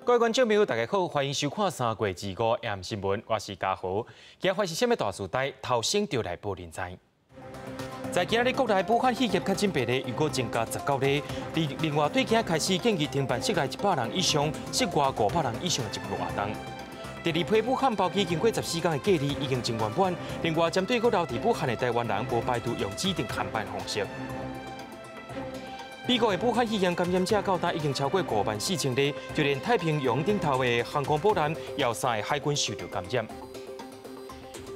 各位觀眾朋友，大家好，歡迎收看3月25 AM 新聞，我是嘉豪。今日發生啥物大事代，頭先就來報恁知。在今仔日國內武漢肺炎確診病例又閣增加19例，另外對今仔開始建議停辦室內100人以上、室外500人以上的集會活動。第二批武漢包機經過14天的隔離已經真圓滿。另外，針對閣留佇武漢的台灣人，無排除用指定航班方式。美國的武漢肺炎感染者到今已經超過5萬4千例，就連太平洋頂頭的航空母艦也有三個海軍受著感染。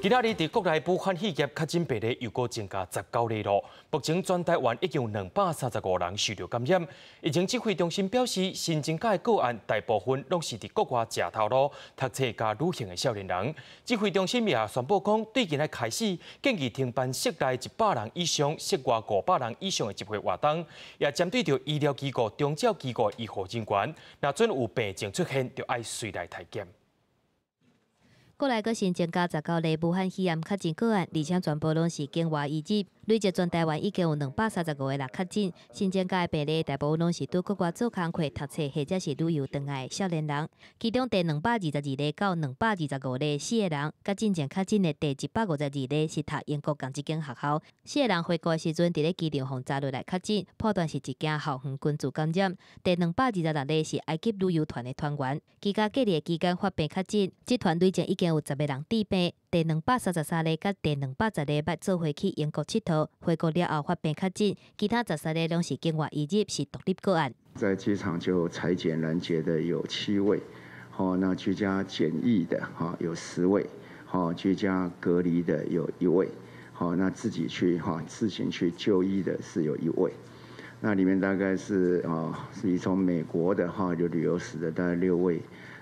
今仔日佇國內武漢肺炎確診病例又閣增加19例囉。目前全台灣已經有235人受著感染。疫情指揮中心表示，新增加的個案大部分攏是佇國外食頭路、讀冊佮旅行的少年人。指揮中心也宣布講，對今仔開始建議停辦室內100人以上、室外500人以上的集會活動，也針對著醫療機構、長照機構醫護人員，若準有病症出現，就愛隨來篩檢。國內閣新增加19例武漢肺炎確診個案，而且全部攏是境外移入。累計全台灣已經有235個人確診，新增加的病例大部分攏是佇國外做工課、讀冊或者是旅遊轉來的少年人。其中第222例到225例四個人，佮進前確診的第152例是讀英國仝一間學校。四個人回國的時陣，佇咧機場予查落來確診，判斷是一間校園群聚感染。第226例是埃及旅遊團的團員，居家隔離的期間發病確診，這團累計已經有10個人致病。第233例佮第210例捌做伙去英國𨑨迌，回國了後發病確診，其他13例攏是境外移入，是獨立個案。在機場就採檢攔截的有7位，好，那居家檢疫的哈有10位，好，居家隔離的有1位，好，那自己去哈自行去就醫的是有1位，那裡面大概是啊是從美國的哈有旅遊史的大概6位。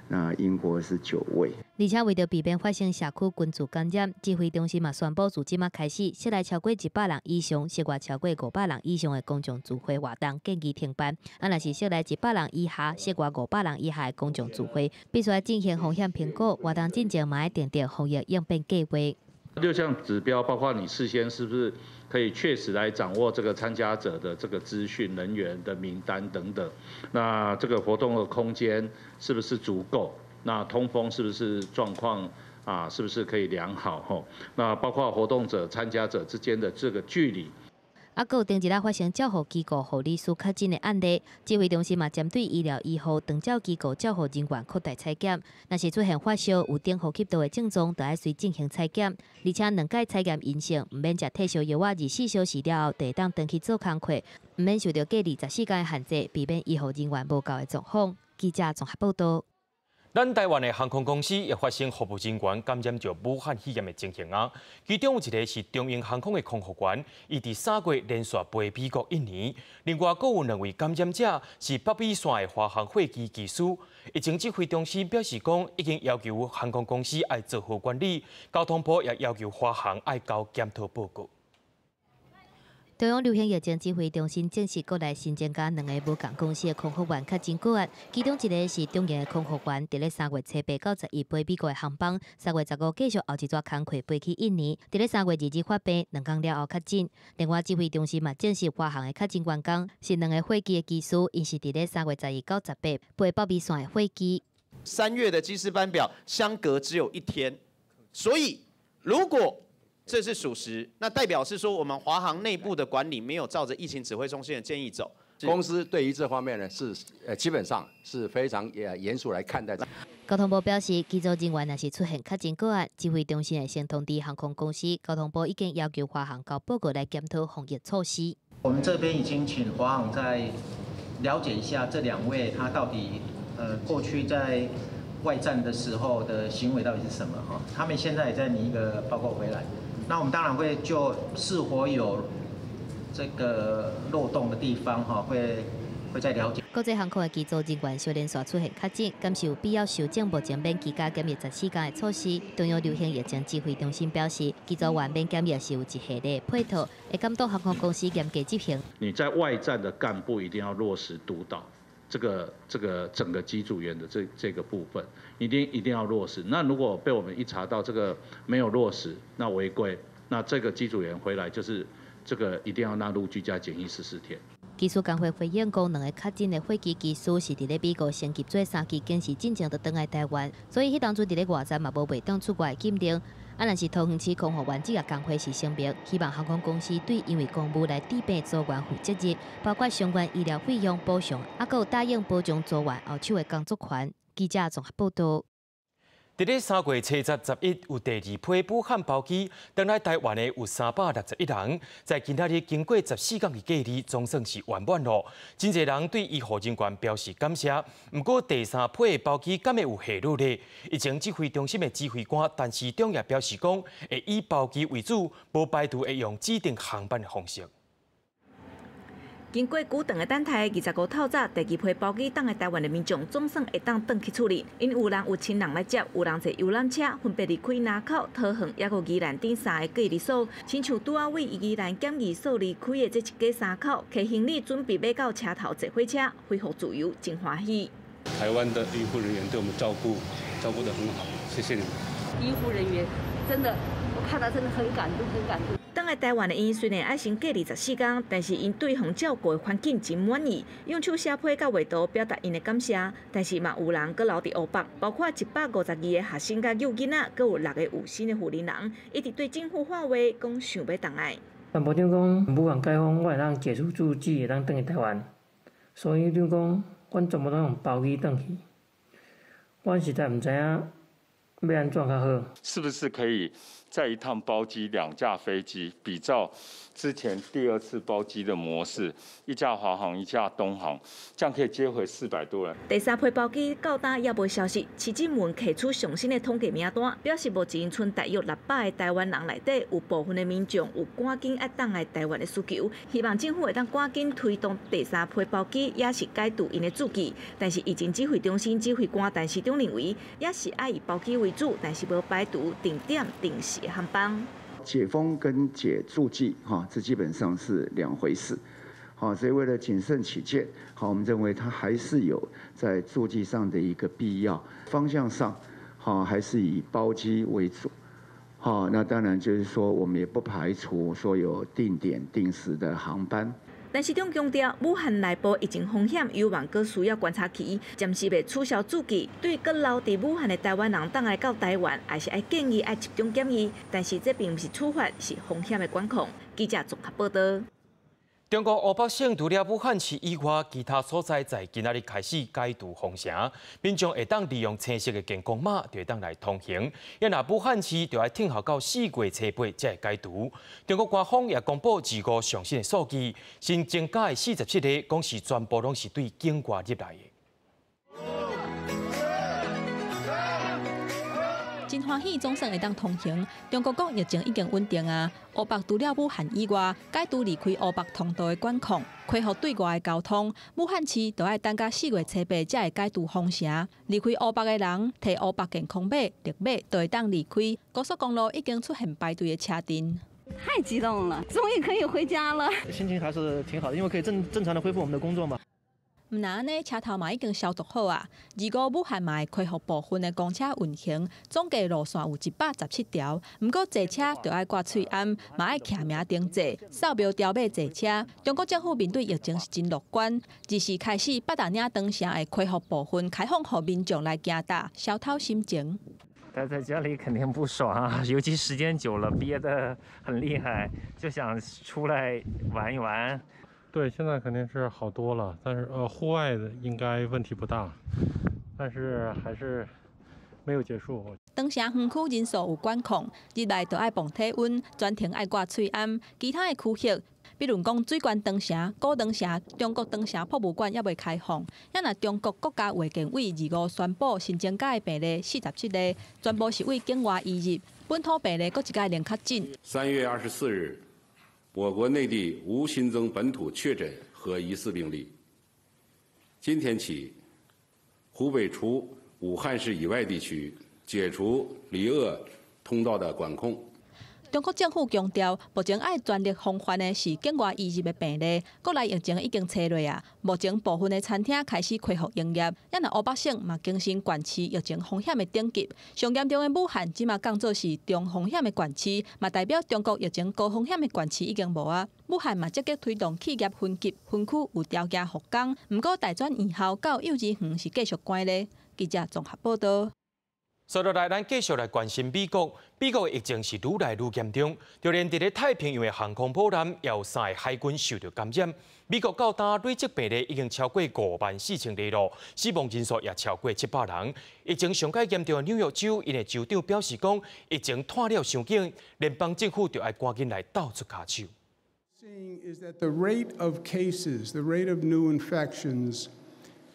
那英國是9位。而且為著避免發生社區群聚感染，指揮中心嘛宣布，自這馬開始，室內超過100人以上、室外超過500人以上的公眾聚會活動建議停辦。啊，若是室內100人以下、室外500人以下的公眾聚會，必須愛進行風險評估，活動進前嘛愛訂定防疫應變計畫。六項指標包括你事先是不是可以確實來掌握這個參加者的這個資訊、人員的名單等等。那這個活動的空間是不是足夠？那通風是不是狀況啊？是不是可以良好？吼，那包括活動者、參加者之間的這個距離。啊，閣有頂一日發生照護機構護理師確診的案例，指揮中心嘛針對醫療醫護、長照機構照護人員擴大採檢，若是出現發燒、有頂呼吸道的症狀，就愛隨進行採檢，而且兩擺採檢陰性，毋免食退燒藥仔，24小時了後，就會當轉去做工課，毋免受著隔離14天的限制，避免醫護人員無夠的狀況。記者綜合報道。咱台灣的航空公司也發生服務人員感染著武漢肺炎的情形啊。其中有一个是長榮航空的空服員，伊佇3月連續飛美國、印尼。另外，閣有兩位感染者是北美線的華航貨機機師。疫情指揮中心表示講，已經要求航空公司愛做好管理，交通部也要求華航愛交檢討報告。中央流行疫情指揮中心證實，國內新增加兩个無仝公司的空服員確診個案，其中一个是長榮的空服員，佇咧3月初8到11飛美國的航班，3月15繼續後一逝工課飛去印尼，佇咧3月22發病，2工了後確診。另外，指揮中心嘛證實，華航的確診員工是兩个貨機的機師，𪜶是佇咧3月12到18飛北美線的貨機。3月的機師班表相隔只有一天，所以如果這是屬實，那代表是說我們華航內部的管理沒有照着疫情指揮中心的建議走。公司對於這方面呢，是基本上是非常嚴肅來看待。交通部表示，機組人員若是出現確診個案，指揮中心會先通知航空公司。交通部已經要求華航交報告來檢討防疫措施。我們這邊已經請華航再了解一下這兩位他到底過去在外站的時候的行為到底是什麼哈？他們現在也在擬一個報告回來。那我們當然會就是否有這個漏洞的地方哈，會再了解。國際航空的機組人員小連續出現確診，敢是有必要修正目前免居家檢疫14天的措施？中央流行疫情指揮中心表示，機組員免檢疫是有一系列配套，會監督航空公司嚴格執行。你在外站的幹部一定要落實督導，這個整個機組員的這個部分，一定要落實。那如果被我們一查到這個沒有落實，那違規，那這個機組員回來就是這個一定要納入居家檢疫14天。記機師工會回應講，兩个確診的貨機機師是佇咧美國升級做三機檢視進前就轉來台灣，所以彼當陣佇咧外站嘛無袂當出外的禁令。啊，若是桃園市空服員職業工會是聲明，希望航空公司對因為公務來治病組員負責任，包括相關醫療費用補償，啊，閣有答應保障組員後手的工作權。記者綜合報導。佇咧3月初十、11，有第二批武漢包機轉來台灣的有361人，在今仔日經過14天的隔離，總算是圓滿囉。真濟人對醫護人員表示感謝。毋過第三批的包機敢會有下落咧？疫情指揮中心的指揮官陳時中也表示講，會以包機為主，無排除會用指定航班的方式。經過久長的等待，25透早第二批包機轉來台灣的民眾總算會當轉去厝裡。𪜶有人有親人來接，有人坐遊覽車，分別離開林口、桃園，抑閣宜蘭等三个隔離所。親像拄仔對宜蘭檢疫所離開的這一家三口，提行李準備欲到車頭坐火車，恢復自由，真歡喜。台灣的醫護人員對我們照顧，照顧得很好，謝謝你們。醫護人員真的，我看到真的很感動，很感動。轉來台灣的𪜶雖然愛先隔離14天，但是𪜶對予照顧的環境真滿意，用手寫批佮畫圖表達𪜶的感謝。但是嘛有人閣留佇湖北，包括152个學生佮幼囡仔，閣有六个有身的婦人人，一直對政府喊話，講想欲轉來。但部長講武漢解封，我會當解除註記，會當轉去台灣，所以就講，阮全部攏用包機轉去。阮實在毋知影欲按怎較好。是不是可以再一趟包機兩架飛機，比照之前第二次包機的模式，一架華航，一架東航，這樣可以接回400多人。第三批包機到今猶無消息，徐志文提出上新的統計名單，表示目前賰大約600个台灣人內底，有部分的民眾有趕緊愛轉來台灣的需求，希望政府會當趕緊推動第三批包機，也是解除𪜶的註記。但是疫情指揮中心指揮官陳時中認為，也是愛以包機為主，但是無排除定點定時的航班。解封跟解註記，哈，這基本上是兩回事，好，所以為了謹慎起見，好，我們認為它還是有在註記上的一個必要。方向上，好，還是以包機為主，好，那當然就是說，我們也不排除說有定點定時的航班。陳時中強調，武漢內部疫情風險猶原閣需要觀察期，暫時袂取消註記。對閣留佇武漢的台灣人轉來到台灣，也是愛建議愛集中檢疫，但是這並毋是處罰，是風險的管控。記者綜合報導。中國湖北省除了武漢市以外，其他所在在今仔日開始解除封城，民眾會當利用青色的健康碼，就會當來通行。若武漢市就愛等候到4月初8才會解除。中國官方也公布二五上新的數據，新增加的47例，講是全部攏是對境外入來的。真歡喜，總算會當通行。中國講疫情已經穩定啊，湖北除了武漢以外，解除離開湖北通道的管控，恢復對外的交通。武漢市就愛等到4月初8才會解除封城。離開湖北的人，提湖北健康碼、綠碼，就會當離開。高速公路已經出現排隊的車陣。太激動了，終於可以回家了。心情還是挺好的，因為可以正常的恢復我們的工作嘛。毋但按呢，車頭嘛已經消毒好啊。二五武漢嘛會恢復部分的公車運行，總計路線有117條。毋過坐車就愛掛喙罨，嘛愛記名登記，掃描條碼坐車。中國政府面對疫情是真樂觀，24開始八達嶺長城會恢復部分開放，予民眾來行踏，消透心情。待在家裡肯定不爽啊，尤其時間久了，憋得很厲害，就想出來玩一玩。對，現在肯定是好多了，但是戶外的應該問題不大，但是還是沒有結束。長城園區人數有管控，入來就愛磅體溫，全程愛掛喙罨。其他的區域，比如講水關長城、古長城、中國長城博物館猶未開放。也若中國國家衛健委二五宣布新增加的病例47例，全部是對境外移入，本土病例閣一改零確診。 3月24日。我國內地無新增本土確診和疑似病例。今天起，湖北除武漢市以外地區解除離鄂通道的管控。中國政府強調，目前愛全力防範的是境外移入的病例。國內疫情已經吹落啊，目前部分的餐廳開始恢復營業，也若湖北省嘛更新縣市疫情風險的等級。上嚴重的武漢，這馬降做是中風險的縣市，嘛代表中國疫情高風險的縣市已經無啊。武漢嘛積極推動企業分級分區有條件復工，毋過大專院校佮幼稚園是繼續關咧。記者綜合報道。接落來，咱繼續來關心美國。美國的疫情是愈來愈嚴重，就連佇咧太平洋的航空母艦也有三个海軍受著感染。美國到今累積病例已經超過5萬4千例囉，死亡人數也超過700人。疫情上蓋嚴重的紐約州，𪜶的州長表示講，疫情拖了傷緊，聯邦政府就愛趕緊來鬥出跤手。 Is that the rate of cases, the rate of new infections,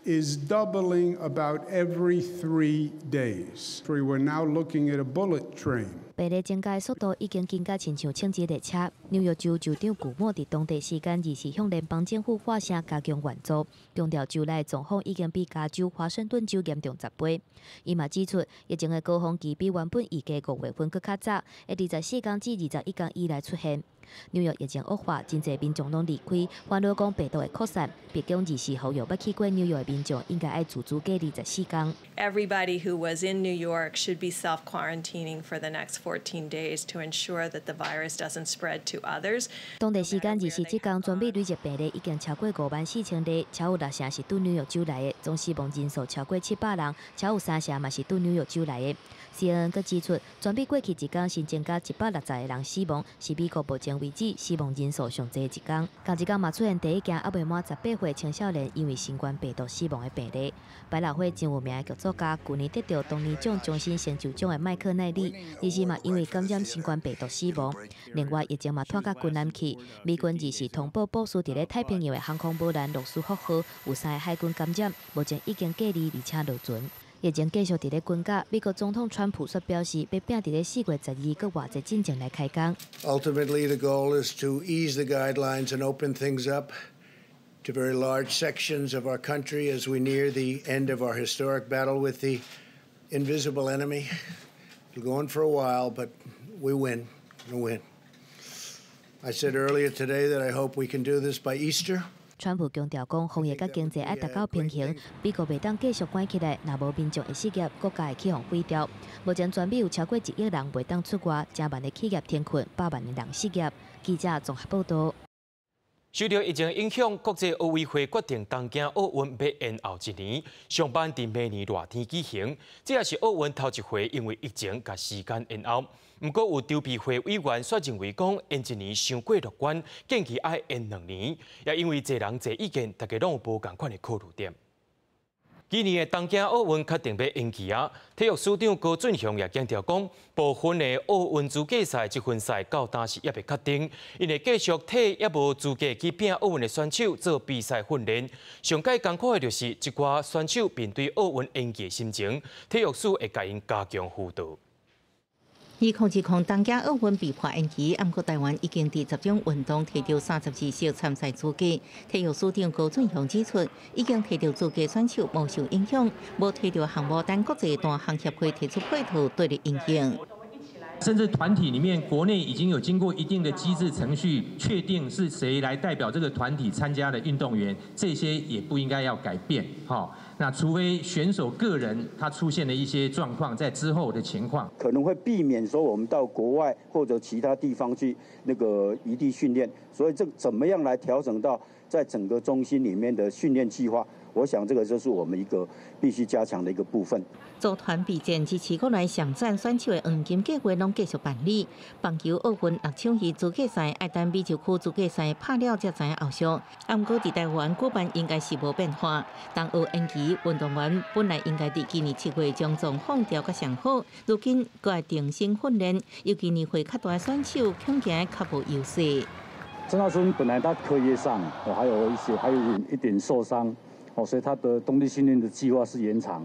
is doubling about every 3 days. We're now looking at a bullet train. 病例增加的速度已經緊甲親像銃擊列車。紐約州州長古莫佇當地時間24向聯邦政府發聲加強援助，強調州內狀況已經比加州、華盛頓州嚴重10倍。伊嘛指出，疫情的高峰期比原本預計5月份閣較早，會24天至21天以內出現。紐約疫情惡化，真濟民眾攏離開，煩惱講病毒會擴散。白宮24號有捌去過紐約的民眾，應該愛自主隔離14天。 Everybody who was in New York should be self-quarantining for the next 14 days to ensure that the virus doesn't spread to others. 當地時間24這工，全美累計病例已經超過5萬4千例，超有六成是對紐約州來的，總死亡人數超過700人，超有三成嘛是對紐約州來的。CNN閣指出，全美過去一工新增加160個人死亡，是美國目前為止死亡人數上濟一工。仝一工嘛出現第一件猶未滿18歲青少年因為新冠病毒死亡的病例。百老匯真有名的劇作家，舊年得著東尼獎終身成就獎的麥克奈里，二時嘛因為感染新冠病毒死亡。另外，疫情嘛拖到軍南去，美軍二時通報部署佇咧太平洋的航空母艦羅斯福號有三个海軍感染，目前已經隔離而且落船。疫情繼續佇咧滾價，美國總統川普卻表示，欲拼佇咧4月12閣偌濟進前來開工。 Ultimately, the goal is to ease the guidelines and open things up to very large sections of our country as we near the end of our historic battle with the invisible enemy. It'll go on for a while, but we win. We win. I said earlier today that I hope we can do this by Easter. 川普強調講，防疫佮經濟愛達到平衡，美國袂當繼續關起來，若無民眾會失業，國家會去予毀掉。目前全美有超過1億人袂當出外，成萬个企業停困，百萬个人失業。記者綜合報道。受著疫情影響，國際奧委會決定東京奧運欲延後一年，上盼佇明年熱天舉行。這也是奧運頭一回因為疫情共時間延後。毋過有籌備會委員卻認為講延一年傷過樂觀，建議愛延2年。也因為濟人濟意見，大家攏有無仝款的考慮點。今年的東京奧運確定欲延期啊！體育署長高俊雄也強調講，部分的奧運資格賽積分賽到今是猶未確定，𪜶會繼續替猶無資格去拼奧運的選手做比賽訓練。上蓋艱苦的就是一寡選手面對奧運延期的心情，體育署會共𪜶加強輔導。2020東京奧運被迫延期，毋過台灣已經佇10種運動提著32席參賽資格。體育署長高俊雄指出，已經提著資格選手無受影響，無提著項目等國際單項協會提出配套對立影響。甚至團體裡面，國內已經有經過一定的機制程序，確定是誰來代表這個團體參加的運動員，這些也不應該要改變。哈，那除非選手個人他出現了一些狀況，在之後的情況，可能會避免說我們到國外或者其他地方去那個異地訓練，所以這怎麼樣來調整到在整個中心裡面的訓練計劃？我想這個就是我們一個必須加強的一個部分。組團備戰支持國內上戰選手的黃金計劃攏繼續辦理。棒球奧運六搶二資格賽，愛等美洲區資格賽拍了才知影後續。毋過佇台灣舉辦應該是無變化。東奧延期，運動員本來應該佇今年7月將狀況調較上好，如今閣愛重新訓練，尤其年歲較大的選手，恐驚較無優勢。鄭大春本來他課業上還有一些，還有一點受傷。哦，所以他的冬季訓練的計劃是延長，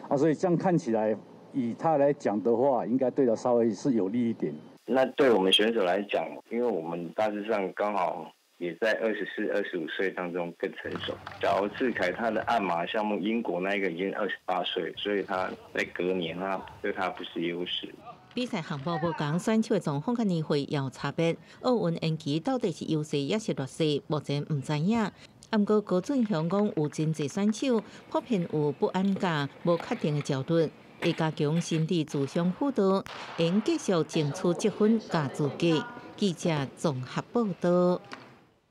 啊，所以這樣看起來，以他來講的話，應該對他稍微是有利一點。那對我們選手來講，因為我們大致上剛好也在24、25歲當中更成熟。假如志凱他的鞍馬項目，英國那個已經28歲，所以他在隔年他對他不是優勢。比賽項目無仝，選手的狀況佮年歲也有差別。奧運延期到底是優勢抑是劣勢，目前毋知影。毋過高俊雄講，有真濟選手普遍有不安感、無確定的焦慮，會加強心理諮商輔導，會繼續爭取積分佮資格。記者綜合報導。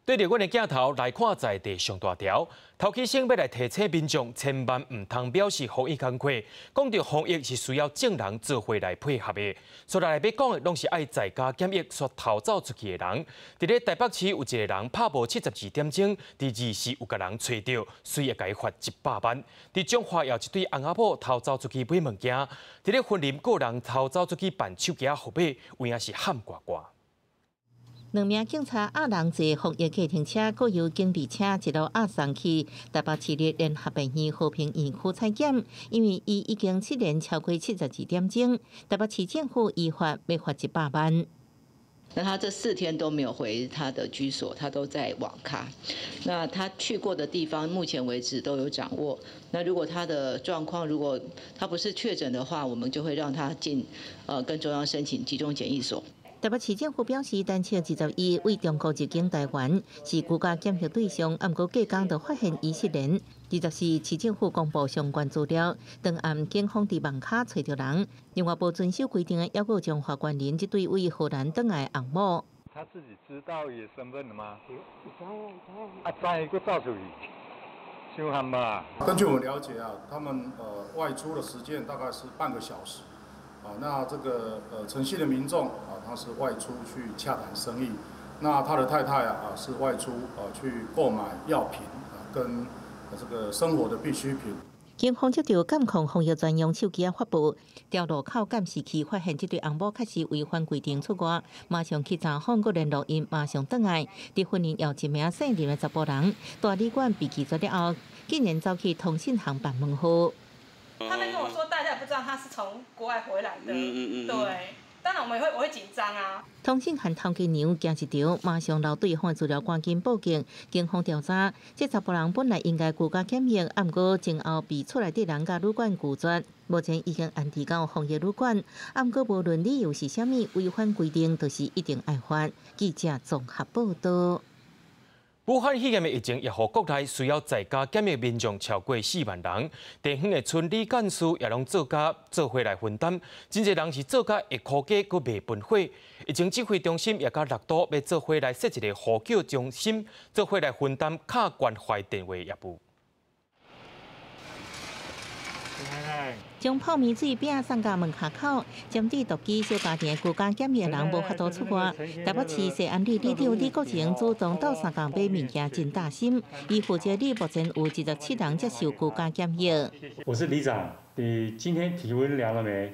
對著阮的鏡頭來看，在地上大條，頭起先欲來提醒民眾，千萬毋通藐視防疫工課。講著防疫是需要眾人做伙來配合的。所來欲講的，攏是愛在家檢疫煞偷走出去的人。佇咧台北市有一个人拍無72點鐘，佇二四有共人揣著，隨會共伊罰100萬。佇彰化有一對翁仔某偷走出去買物件，佇咧雲林閣有人偷走出去辦手機號碼，有影是喊掛掛。兩名警察押人坐防疫計程車，閣由警備車一路押送去台北市立聯合醫院和平院區採檢，因為伊已經失聯超過72點鐘，台北市政府依法欲罰100萬。那他這4天都沒有回他的居所，他都在網咖。那他去過的地方，目前為止都有掌握。那如果他的狀況，如果他不是確診的話，我們就會讓他進，跟中央申請集中檢疫所。台北市政府表示，陳姓21為中國入境台灣，是居家檢疫對象，毋過隔工就發現伊失聯。24市政府公布相關資料，當暗警方佇網跤揣著人，另外無遵守規定的，猶閣有彰化員林這對為荷蘭轉來的翁某。他自己知道伊的身份了嗎？啊，知閣走出去，傷憨吧？根據我們了解啊，他們外出的時間大概是半個小時。啊，那這個陳姓的民眾啊，他是外出去洽談生意，那他的太太啊是外出去購買藥品啊跟這個生活的必需品。警方接著監控防疫專用手機仔發佈，調路口監視器發現這對翁某確實違反規定出外，馬上去查訪，閣聯絡𪜶，馬上轉來。佇雲林有一名姓林的查埔人，蹛旅館被拒絕了後，竟然走去通訊行辦門號。他們跟我說，大家也不知道他是從國外回來的。對，當然我們會我會緊張啊。通訊行頭家娘驚一著，馬上留對方的資料，趕緊報警。警方調查，這查埔人本來應該居家檢疫，毋過前後被厝內底人佮旅館拒絕。目前已經安置到防疫旅館，毋過無論理由是啥物，違反規定就是一定愛罰。記者綜合報導。武漢肺炎的疫情也予國內需要在家檢疫民眾超過4萬人，地方的村里幹事也攏做甲做伙來分擔，真濟人是做甲會枯乾，閣袂分火。疫情指揮中心也佮六都欲做伙來設一个呼叫中心，做伙來分擔敲關懷電話業務。將泡麵水餅送到門跤口，針對獨居小家庭居家檢疫人無法度出外。台北市社安里里長李國成主動鬥相共買物件，真貼心。伊負責里目前有27人接受居家檢疫。我是里長，你今天體溫量了沒？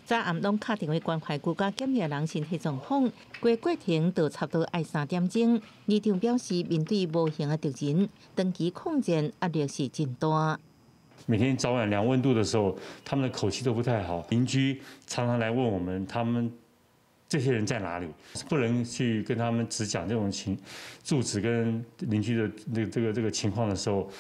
早暗攏敲電話關懷居家檢疫人身體狀況，規過程就差不多愛3點鐘。里長表示，面對無形的敵人，長期抗戰壓力是真大。每天早晚量溫度的時候，他們的口氣都不太好。鄰居常常來問我們，他們這些人在哪裡？不能去跟他們只講這種情住址跟鄰居的那這個情況的時候，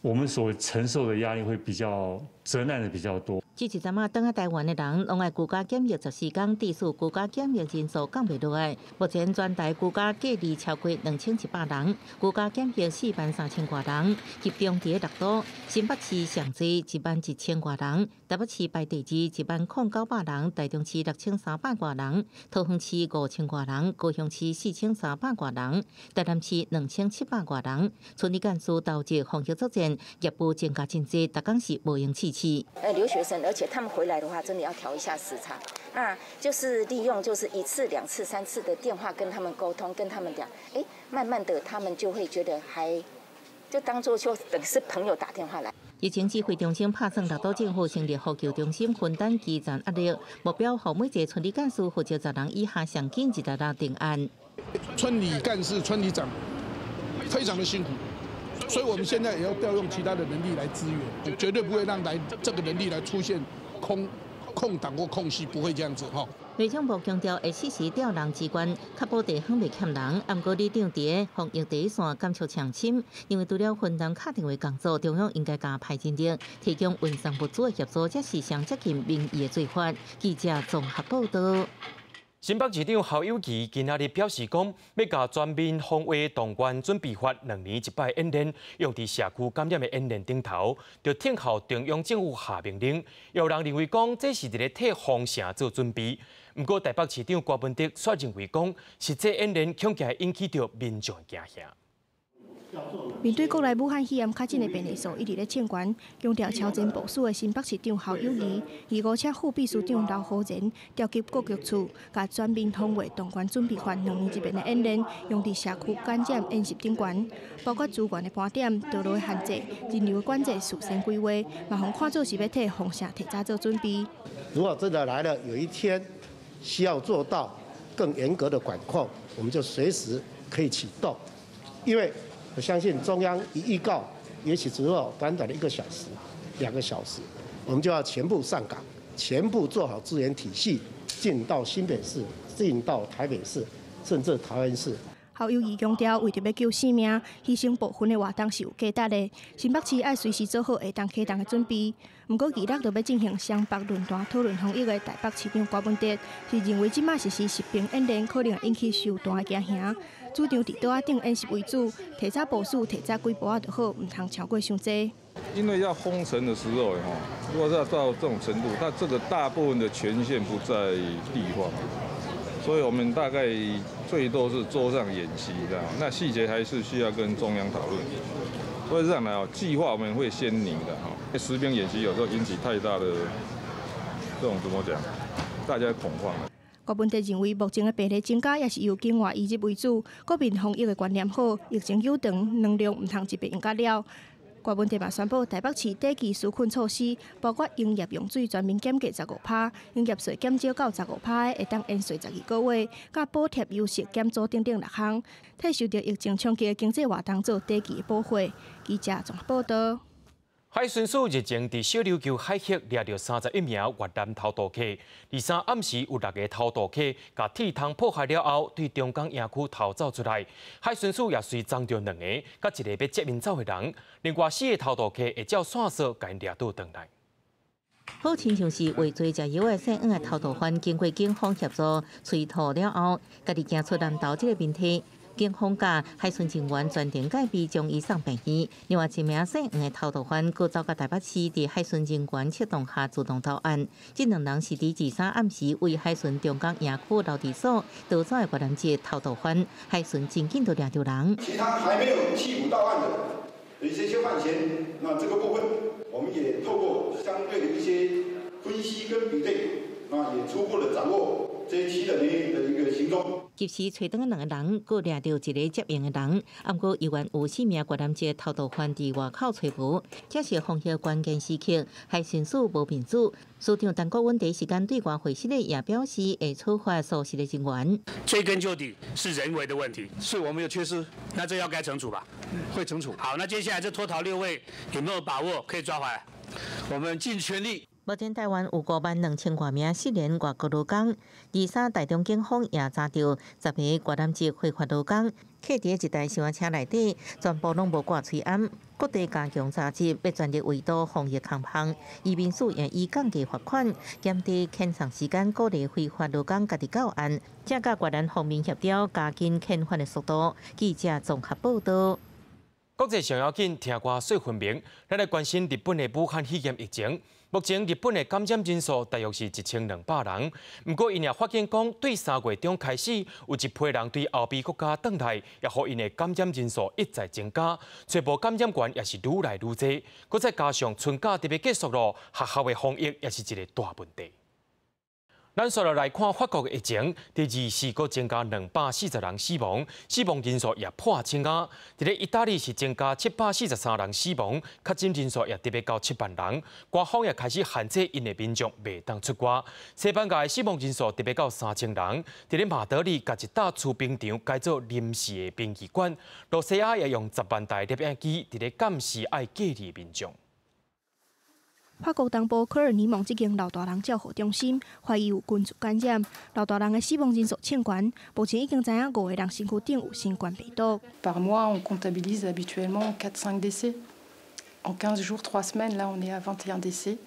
我們所承受的壓力會比較責難的比較多。這一陣仔轉來台灣的人，攏愛居家檢疫14天，致使居家檢疫人數降袂落來。目前全台居家隔離超過2100人，居家檢疫4萬3千外人，集中佇咧六都，新北市上濟1萬1千外人，台北市排第二1萬零900人，台中市6300外人，桃園市5000外人，高雄市4300外人，台南市2700外人。村里幹事投入防疫作戰，業務增加真濟，逐工是無閒試試。留學生。而且他們回來的話，真的要調一下時差，那就是利用就是一次、兩次、三次的電話跟他們溝通，跟他們講，哎，慢慢的他們就會覺得還就當做就等是朋友打電話來。疫情指揮中心拍算六都政府成立呼叫中心，分擔基層壓力，目標予每一个村里幹事負責10人以下，上緊26定案。村里幹事、村里長非常的辛苦。所以我們現在也要調用其他的人力來支援，絕對不會讓來這個人力來出現空空檔或空隙，不會這樣子哈。内政部强调会适时调人支援，确保地方袂欠人。毋过，里长伫防疫第一线感触诚深，因为除了分担敲电话工作，中央应该加派人力，提供运送物资的协助，才是上接近民意的做法。记者综合报道。新北市长侯友宜今仔日表示讲，欲共全民防卫动员准备法2年一摆演练，用伫社区感染的演练顶头，就听候中央政府下命令。有人认为讲，这是伫咧替封城做准备。毋过台北市长郭文哲却认为讲，实际演练恐惊会引起著民众惊吓。面对国内武汉肺炎确诊的病例数一直咧冲悬，强调超前部署的新北市长侯友宜，二五请副秘书长刘浩然召集各局处，共全民防卫动员准备法2年一遍的演练，用伫社区感染演习顶悬，包括资源的盘点、道路的限制、人流的管制、事先规划，嘛予看做是欲替封城提早做准备。如果真的来了，有一天需要做到更严格的管控，我们就随时可以启动，因为我相信中央一预告，也许只有短短的1个小时、2个小时，我们就要全部上岗，全部做好支援体系，进到新北市、进到台北市，甚至桃园市。侯友宜强调，为著欲救性命，牺牲部分的活动是有价值的。新北市爱随时做好会当启动的准备。毋过，二六就欲进行双北论坛讨论防疫的台北市长郭文哲是认为，这摆实施实兵演练可能会引起伤大的惊吓，主张伫桌仔顶演习为主，提早部署、提早几步仔就好，毋通超过伤济。因为要封城的时候，如果要到这种程度，那这个大部分的权限不在地方。所以我们大概最多是桌上演习的，那细节还是需要跟中央讨论。所以这样来哦，计划我们会先拟的哈。实兵演习有时候引起太大的这种怎么讲，大家恐慌了。郭文哲认为，目前的病例增加也是由境外移入为主，国民防疫的观念好，疫情有长，能量毋通一遍用甲了。郭文哲嘛宣布，台北市短期纾困措施，包括营业用水全面减价15%，营业税减少到15%的，会当延续12个月，佮补贴优势减租等等6项，替受著疫情冲击的经济活动做短期的保护。记者综合报道。海巡署日前伫小琉球海域掠著31名越南偷渡客，23暗时有6个偷渡客共铁窗破坏了后，对中港营区逃走出来。海巡署也随抓著2个，佮1个欲接𪜶走的人，另外4个偷渡客会照线索共𪜶掠倒转来。好亲像是畏罪食药的姓黄的偷渡犯，经过警方协助催吐了后，家己行出南投这个问题。警方佮海巡人员全程戒备，将伊送病院。另外一名姓黄的偷渡犯，阁走到台北市，伫海巡人员策动下自动投案。这两人是伫23暗时为海巡中港营区留置所逃走的越南籍偷渡犯，海巡真紧就掠著人。其他还没有缉捕到案的有一些犯嫌，那这个部分我们也透过相对的一些分析跟比对，那也初步的掌握这7人员的一个行踪。及时揣转的2个人，阁掠著1个接应的人。毋过，犹原有4名越南籍偷渡犯伫外口揣无。这是防疫关键时刻，海巡署无面子。署长陈国文第一时间对外会室内也表示，会处罚疏失的人员。追根究底是人为的问题，是我们有缺失，那这要该惩处吧？会惩处。好，那接下来这脱逃6位有没有把握可以抓回来？我们尽全力。目前台湾有5万2千多名失联外国劳工，23台中警方也查著10个越南籍非法劳工，客伫一台小车内底，全部拢无挂喙罨。各地加强查缉，欲全力围堵防疫空缝。移民署也以降低罚款、减低遣送时间，鼓励非法劳工家己到案，才佮越南方面协调，加紧遣返的速度。记者综合报道。国际上要紧，听歌说分明。咱来关心日本的武汉肺炎疫情。目前日本的感染人数大约是1200人。毋过，𪜶也发现讲，对3月中开始，有一批人对欧美国家转来，也予𪜶的感染人数一再增加。初步感染源也是愈来愈多。阁再加上春假特别结束咯，学校的防疫也是一个大问题。咱煞落来看法国的疫情，伫24阁增加240人死亡，死亡人数也破千啊！伫咧意大利是增加743人死亡，确诊人数也特别到7万人。官方也开始限制𪜶的民众袂当出外。西班牙的死亡人数特别到3000人。伫咧马德里，共一大储冰场改做临时的殡仪馆。罗西亚也用10万台摄影机伫咧监视爱隔离民众。法國東部科爾尼蒙這間老大人照護中心，懷疑有群聚感染，老大人的死亡人數衝懸，目前已經知影五個人身軀頂有新冠病毒。 Par mois, on comptabilise habituellement 4-5 décès. En 15 jours, 3 semaines, là, on est à 21 décès.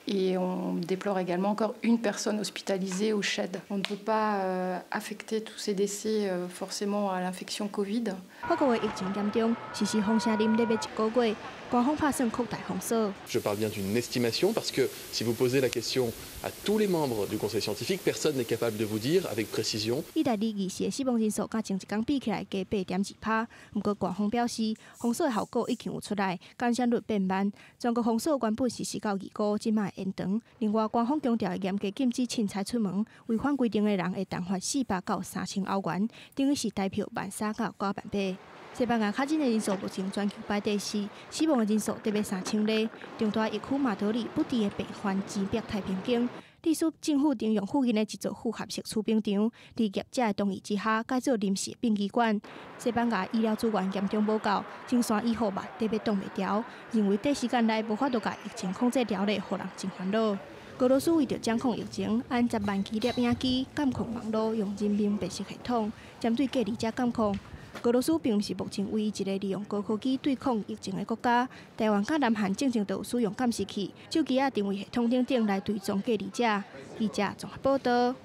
Et on déplore également encore une personne hospitalisée au CHED. On ne peut pas affecter tous ces décès forcément à l'infection Covid. 法國的疫情嚴重，實施封城令咧欲一個月，官方拍算擴大封鎖。 Je parle bien d'une estimation parce que si vous posez la question à tous les membres du conseil scientifique, personne n'est capable de vous dire avec précision. 意大利二四的死亡人數佮前一工比起來加8.2趴，毋過官方表示封鎖的效果已經有出來，感染率變慢。全國封鎖原本實施到二五，這擺延長。另外，官方強調嚴格禁止凊彩出門，違反規定的人會當罰400到3000歐元，等於是台票13,000到98,000。西班牙確診的人數目前全球排第四，死亡的人數得欲3000例。重大疫區馬德里不治的病患擠逼太平間，歷史政府徵用附近的一座複合式儲冰場，佇業者的同意之下改做臨時殯儀館。西班牙醫療資源嚴重無夠，前線醫護嘛得欲擋袂牢，認為短時間內無法度共疫情控制牢咧，予人真煩惱。俄羅斯為著掌控疫情，安10萬支攝影機監控網路，用人面辨識系統針對隔離者監控。俄羅斯並毋是目前唯一一个利用高科技對抗疫情的國家。台灣佮南韓進前都有使用監視器、手機仔定位系統等等來追蹤隔離者。記者綜合報道。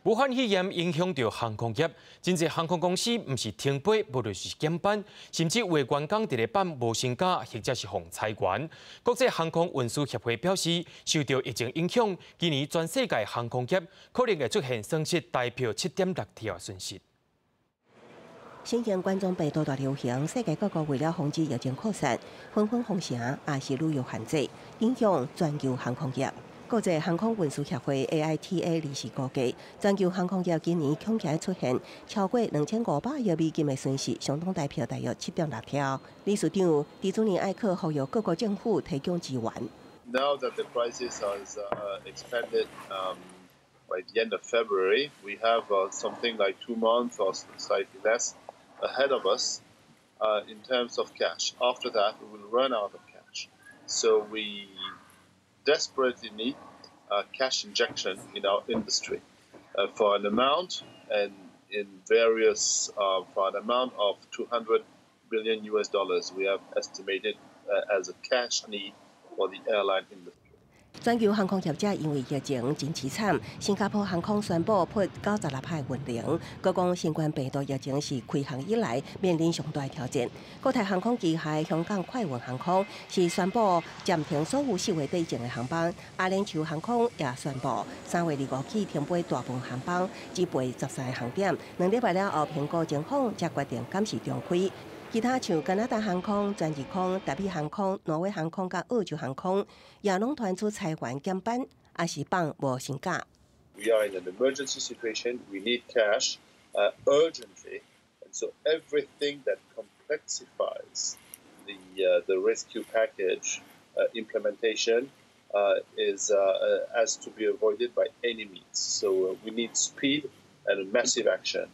武漢肺炎影響著航空業，真濟航空公司毋是停飛，無就是減班，甚至有的員工佇咧放無薪假，或者是予裁員。國際航空運輸協會表示，受著疫情影響，今年全世界航空業可能會出現損失台票7.6兆的損失。新型冠狀病毒大流行，世界各國為了防止疫情擴散，紛紛封城，抑是旅遊限制，影響全球航空業。國際航空運輸協會 AITA 理事估計，全球航空業今年恐驚出現超過2500億美金的損失，相當台票大約7.6兆。理事長狄祖尼艾克呼籲各國政府提供支援。 Now that the crisis has expanded by the end of February, we have something like 2 months or slightly less ahead of us in terms of cash. After that, we will run out of cash. So we desperately need a cash injection in our industry for an amount and in various for an amount of 200 billion US dollars. We have estimated as a cash need for the airline industry. 全球航空業者因為疫情真淒慘，新加坡航空宣布撥96%運能，閣講新冠病毒疫情是開航以來面臨上大挑戰。國泰航空旗下香港快運航空是宣布暫停所有4月底前的航班，阿聯酋航空也宣布3月25起停飛大部分航班，只飛13個航點。2禮拜了後評估情況，才決定暫時重開。其他像加拿大航空、全日空、達美航空、挪威航空佮澳洲航空，也攏傳出裁員減班，抑是放無薪假。 We are in an emergency situation. We need cash urgently, and so everything that complexifies the rescue package implementation is has to be avoided by any means. So we need speed and massive action.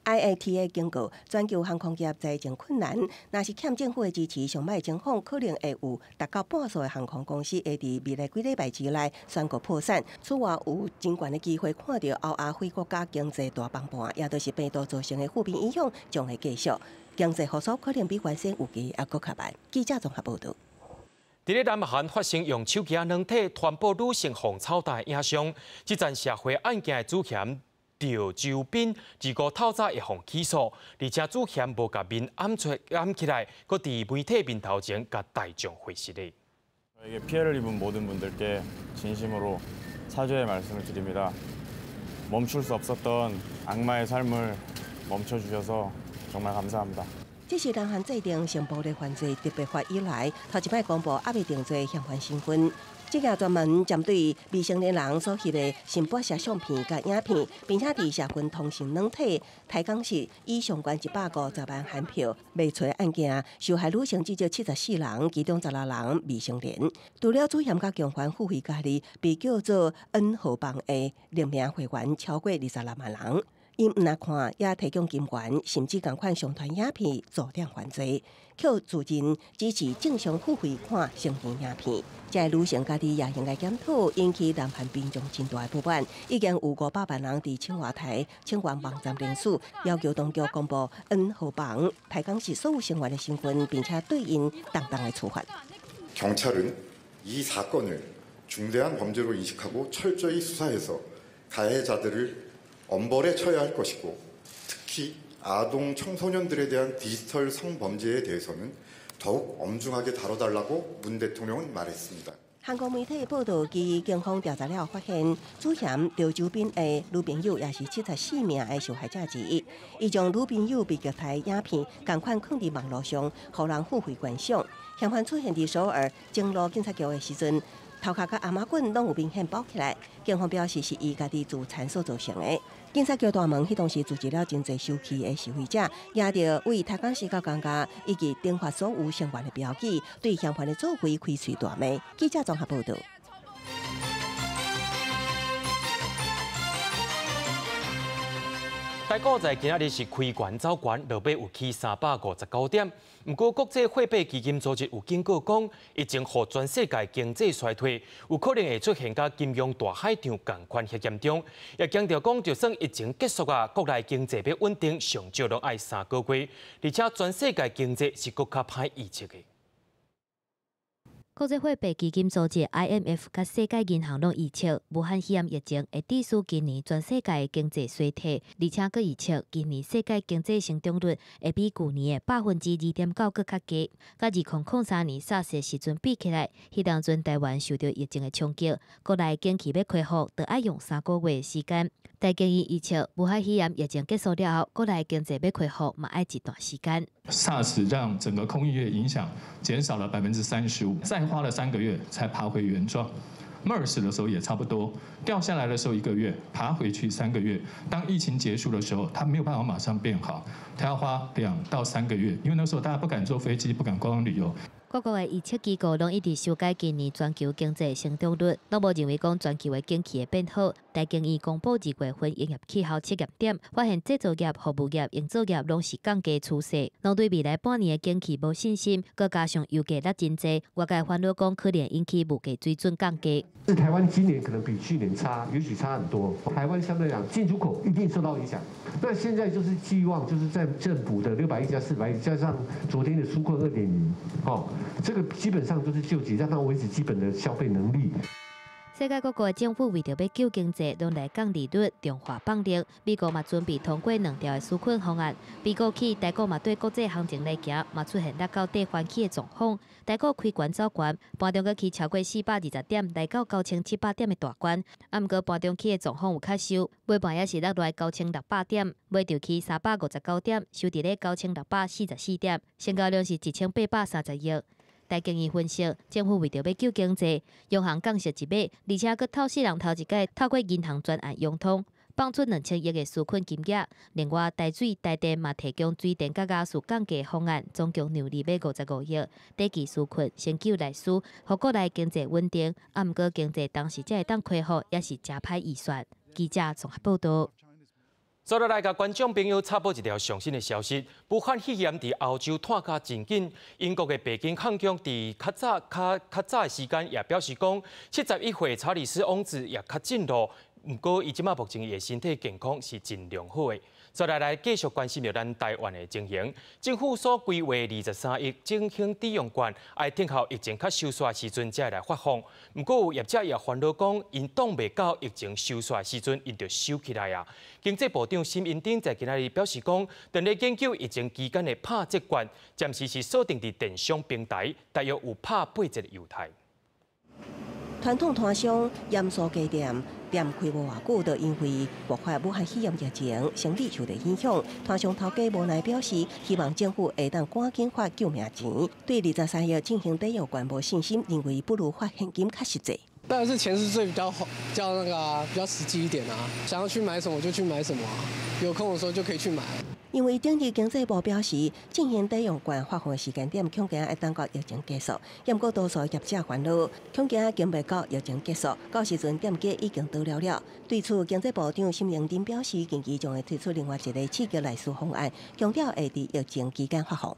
IATA 警告，全球航空業財政困難，若是欠政府的支持，上歹情況可能會有達到半數的航空公司會佇未來幾禮拜之內宣告破產。此外，有真懸的機會看著歐亞非國家經濟大崩盤，也就是病毒造成的負面影響將會繼續，經濟復甦可能比原先預期猶閣較慢。記者綜合報導。佇咧南韓發生用手機仔軟體傳播女性予操蛋的影像，這樁社會案件的主嫌趙周斌，25透早會予起訴，而且主嫌無共面掩出掩起來，閣佇媒體面頭前共大眾回實咧。 저에게 피해를 입은 모든 분들께 진심으로 사죄의 말씀을 드립니다. 멈출 수 없었던 악마의 삶을 멈춰 주셔서 정말 감사합니다. 這是南韓制定性暴力犯罪特別法以來，頭一擺公布猶未定罪嫌犯身份。這個專門針對未成年人所翕的性剝削相片佮影片，並且佇社群通訊軟體台港市以相關150萬韓票賣出案件，受害女性至少74人，其中16人未成年。除了主嫌佮共犯付費交易，被叫做 N 號房的匿名會員超過26萬人。𪜶毋若看，也提供金援，甚至仝款上傳影片助長犯罪，卻自認只是正常付費看成人影片。這个女性家己也應該檢討，引起南韓民眾真大的不滿。已經有500萬人佇青瓦台請願網站聯署，要求當局公布 N 號房台江市所有成員的身份，並且對𪜶重重的處罰。 경찰은 이 사건을 중대한 범죄로 인식하고 철저히 수사해서 가해자들을 엄벌에 처해야 할 것이고 특히 아동 청소년들에 대한 디지털 성범죄에 대해서는 더욱 엄중하게 다뤄달라고 문 대통령은 말했습니다. 韓國媒體報導，據警方調查了後發現，主嫌劉周斌的女朋友也是74名的受害者之一。伊將女朋友被虐待影片仝款囥佇網路上，予人付費觀賞。嫌犯出現佇首爾鍾路警察局的時陣，頭殼佮頷仔頸攏有明顯包起來。警方表示是伊家己自殘所造成的。警察局大門彼當時聚集了真濟生氣的示威者，舉著為台江市到江家以及懲罰所有成員的標記，對嫌犯的作為開喙大罵。記者綜合報導。台股在今仔日是開懸走懸，落尾有起359點。毋過國際貨幣基金組織有警告講，疫情予全世界經濟衰退，有可能會出現佮金融大海潮仝款遐嚴重。也強調講，就算疫情結束啊，國內經濟欲穩定，上少攏愛3個月。而且全世界經濟是閣較歹預測的。國際貨幣基金組織 IMF 佮世界銀行攏預測，武漢肺炎疫情會致使今年全世界經濟衰退，而且閣預測今年世界經濟成長率會比舊年的2.9%閣較低。佮2003年 SARS 的時陣比起來，彼當陣台灣受著疫情的衝擊，國內景氣欲恢復，著愛用3個月的時間。台經院預測，武漢肺炎疫情結束了後，國內經濟欲恢復嘛愛一段時間。 SARS 讓整個空運業影響減少了35%，再花了3個月才爬回原狀。MERS 的時候也差不多，掉下來的時候一個月，爬回去三個月。當疫情結束的時候，它沒有辦法馬上變好，它要花2到3個月，因為那時候大家不敢坐飛機，不敢觀光旅遊。各國的預測機構攏一直修改今年全球經濟成長率，攏無認為講全球的景氣會變好。台經院公布2月份營業氣候測驗點，發現製造業、服務業、營造業攏是降低趨勢，攏對未來半年的景氣無信心。閣加上油價落真濟，外界煩惱講可能引起物價水準降低。是台灣今年可能比去年差，也許差很多。台灣相對來講進出口一定受到影響。那現在就是寄望，就是在政府的600億加400億，加上昨天的紓困2.0，哦，這個基本上就是救急，讓它維持基本的消費能力。世界各國政府為著欲救經濟，攏來降利率、量化放寬。美國嘛準備通過兩條的紓困方案。比過去，台股嘛對國際行情來行，嘛出現落到底翻起的狀況。台股開懸走懸，盤中閣起超過420點，來到9700點的大關。啊，毋過盤中起的狀況有較收，尾盤也是落來9600點，尾就起359點，收佇咧9644點，成交量是1830億。台經院分析，政府為著欲救經濟，央行降息一碼，而且閣透死人頭一擺透過銀行專案融通，放出2000億的紓困金額。另外，台水、台電嘛提供水電佮瓦斯降價方案，總共量力欲55億，短期紓困先救內需，予國內經濟穩定。啊，毋過經濟當時才會當恢復，也是誠歹預算。記者綜合報導。接落來，共觀眾朋友插播一條上新的消息：武漢肺炎佇歐洲湠甲真緊。英國的白金漢宮佇較早、較較早的時間也表示講，71歲查理斯王子也確診囉。毋過，伊這馬目前伊的身體健康是真良好的。再來來繼續關心著咱台灣的情形。政府所規劃23億振興抵用券，愛等候疫情較收煞時陣才會來發放。毋過有業者也煩惱講，𪜶擋袂到疫情收煞時陣，𪜶就收起來啊。經濟部長沈榮津在今仔日表示講，當咧研究疫情期間的拍折券，暫時是鎖定佇電商平台，大約有拍八折的優待。傳統攤商鹽酥雞店店開無偌久，就因為爆發武漢肺炎疫情，生意受著影響。攤商頭家無奈表示，希望政府會當趕緊發救命錢，對23億振興抵用券無信心，認為不如發現金較實際。當然是錢是最比較比較那個啊，比較實際一點啊，想要去買什麼就去買什麼啊，有空的時候就可以去買。因為頂日經濟部表示，進行抵用券發放的時間點，恐驚愛等到疫情結束。毋過多數業者煩惱，恐驚等袂到疫情結束，到時陣店家已經倒了了。對此，經濟部長沈榮津表示，近期將會推出另外一個刺激內需方案，強調會佇疫情期間發放。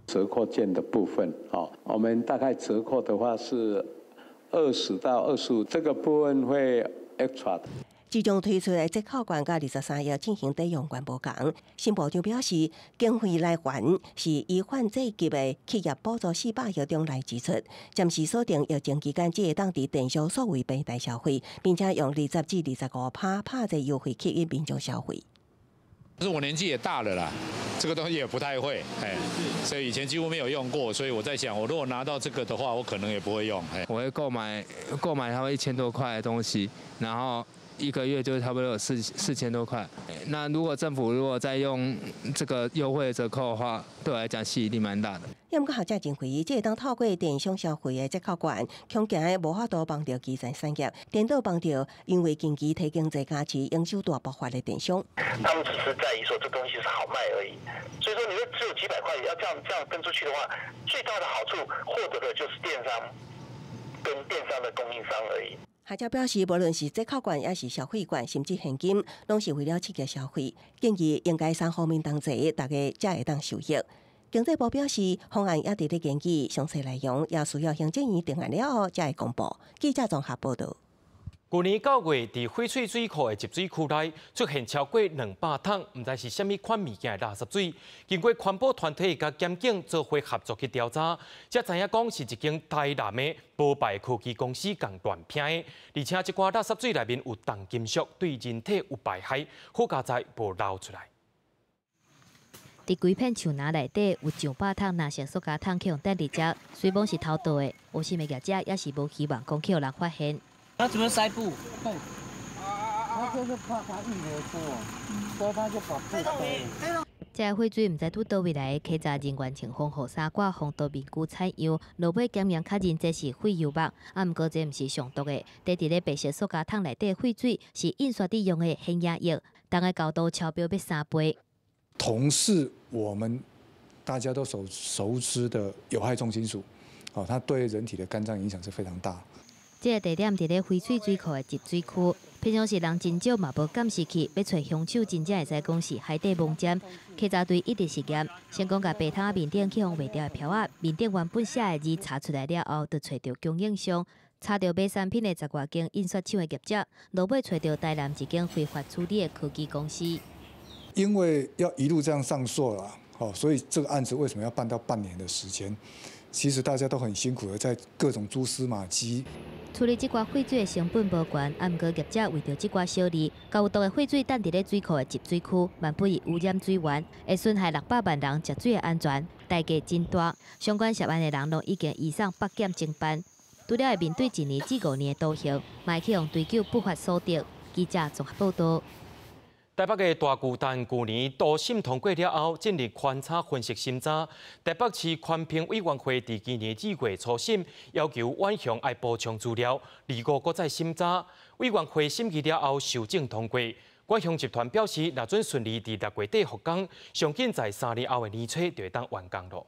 折扣券的部分，哦，我們大概折扣的話是20到25，這個部分會 extra。這種推出的折扣券佮23億進行抵用券無仝。沈部長表示，經費來源是依法制級的企業補助400億中來支出，暫時鎖定疫情期間只會當佇電商數位平台消費，並且用20至25%拍折優惠吸引民眾消費。可是我年紀也大了啦，這個東西也不太會，哎，所以以前幾乎沒有用過，所以我在想，我如果拿到這個的話，我可能也不會用。我會購買差不多1000多塊的東西，然後一個月就差不多有4000多塊。那如果政府如果再用這個優惠折扣的話，對我來講吸引力蠻大的。毋過學者認為，這會當透過電商消費的折扣券，恐驚無法度幫著基層產業，顛倒幫著因為近期提經濟加持，營收大爆發的電商。他們只是在意說這東西是好賣而已，所以說你說只有幾百塊，要這樣分出去的話，最大的好處獲得的就是電商跟電商的供應商而已。學者表示，無論是折扣券，抑是消費券，甚至現金，攏是為了刺激消費，建議應該三方面同齊，大家才會當受益。經濟部表示，方案也佇咧研究，詳細內容也需要行政院定案了後才會公布。記者綜合報導。去年9月，佇翡翠水庫的集水區內出現超過200桶，毋知是啥物款物件的垃圾水。經過環保團體佮檢警做伙合作去調查，才知影講是一間台南的無牌科技公司共亂拋的，而且這寡垃圾水內面有重金屬，對人體有排害，好佳哉無流出來。佇規片樹林內底有上百桶藍色塑膠桶去予擲佇遮，雖罔是偷倒的，有心的業者也是無希望講去予人發現。他怎麼塞布？他就是怕它溢流出，所以他就把布塞。這個廢水毋知佇佗位來，稽查人員穿防護衫、掛防毒面具採樣，落尾檢驗確認這是廢油墨。啊，毋過這毋是上毒的，佇佇咧白色塑膠桶內底廢水是印刷佇用的顯影液，重的高度超標欲3倍。銅是我們大家都熟知的有害重金屬，哦，它對人體的肝臟影響是非常大。這個地點佇咧翡翠水庫的集水區，平常時人真少嘛無監視器，欲揣兇手真正會使講是海底無針。稽查隊一直實驗，先講共白桶面頂去予畫著的標仔，面頂原本寫的字擦出來了後，就揣著供應商，查著賣產品的十外間印刷廠的業者，落尾揣著台南一間非法處理的科技公司。因為要一路這樣上訴啦，哦，所以這個案子為什麼要辦到半年的時間？其實大家都很辛苦的，在各種蛛絲馬跡。處理這寡廢水的成本無懸，啊，毋過業者為著這寡小利，共有毒的廢水擲佇咧水庫的集水區，萬不會污染水源，會損害600萬人食水的安全，代價真大。相關涉案的人攏已經移送北檢偵辦，除了會面對1年至5年的徒刑，嘛會去予追究不法所得。記者綜合報導。台北的大巨蛋舊年都審通過了後，進入寬差分析審查。台北市環評委員會佇今年2月初審，要求遠雄愛補充資料，25閣再審查。委員會審議了後修正通過。遠雄集團表示，若準順利佇6月底復工，上緊在3年後的年初就會當完工囉。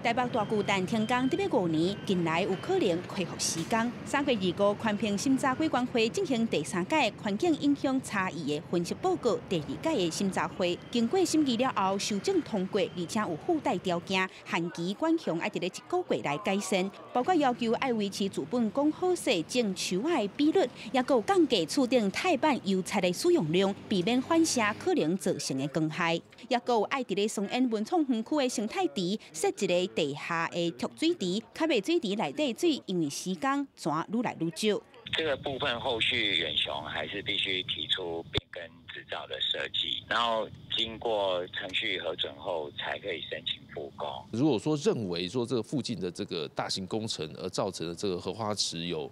台北大巨蛋停工得欲5年，近來有可能恢復施工。3月25，環評審查委員會進行第三屆環境影響差異的分析報告，第二屆的審查會經過審議了後，修正通過，而且有附帶條件，限期遠雄愛佇咧一個月內改善，包括要求愛維持資本講好勢種樹仔的比率，抑閣有降低厝頂鈦板油漆的使用量，避免反射可能造成的光害，抑閣有愛佇咧松煙文創園區的生態池設一个地下的蓄水池，較袂水池內底水因為時間泉愈來愈少。這個部分後續遠雄還是必須提出變更執照的設計，然後經過程序核准後，才可以申請復工。如果說認為說這個附近的這個大型工程而造成的這個荷花池有